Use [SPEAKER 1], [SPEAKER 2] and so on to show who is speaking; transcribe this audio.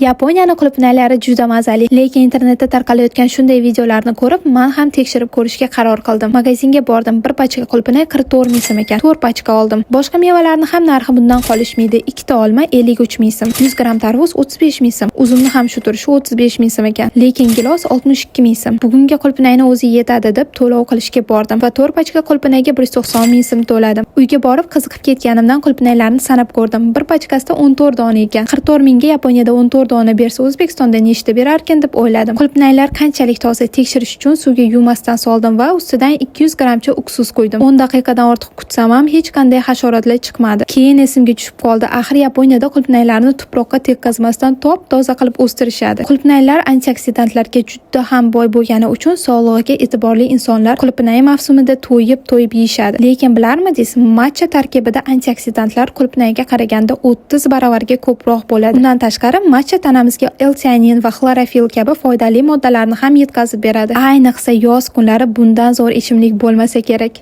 [SPEAKER 1] Yaponiyani qulupnaylari juda mazali, lekin internetda tarqalayotgan shunday videolarni ko'rib, man ham tekshirib ko'rishga qaror qildim. Magazinga bordim. Bir pachka qulupnay 44 ming so'm ekan. 4 pachka oldim. Boshqa mevalarni ham narxi bundan qolishmaydi. Ikkita olma 53 ming so'm, 100 gramm tarvuz 35 ming so'm, uzumni ham shu turishi 35 ming so'm ekan. Lekin gilos 62 ming so'm. Bugungi qulupnayni o'zi yetadi deb to'lov qilishga bordim va 4 pachka qulupnayga 190 ming so'm to'ladim. Uyga borib, qiziqib ketganimdan qulupnaylarni sanab ko'rdim. Bir pachkasida 14 dona ekan. 44 mingga Yaponiyada 14 dona bersa, O'zbekistonda nechta berarkin deb o'yladim. Qulupnaylar qanchalik toza, tekshirish uchun suvga yuvmasdan soldim va ustidan 200 grammcha uksus quydim. 10 daqiqadan ortiq kutsam ham hech qanday hasharotlar chiqmadi. Keyin esimga tushib qoldi. Axir Yaponiyada qulupnaylarni tuproqqa tekkazmasdan top toza qilib o'stirishadi. Qulupnaylar antioksidantlarga juda ham boy bo'lgani uchun sog'lig'iga e'tiborli insonlar qulupnay mavsumida to'yib to'yib yeyishadi. Lekin bilarmidingiz, matcha tarkibida antioksidantlar qulupnayga qaraganda 30 baravarga ko'proq bo'ladi. Bundan tashqari, matcha tanamizga L-teanin va xlorofil kabi foydali moddalarni ham yetkazib beradi. Ayniqsa yoz kunlari bundan zo'r ichimlik bo'lmasa kerak.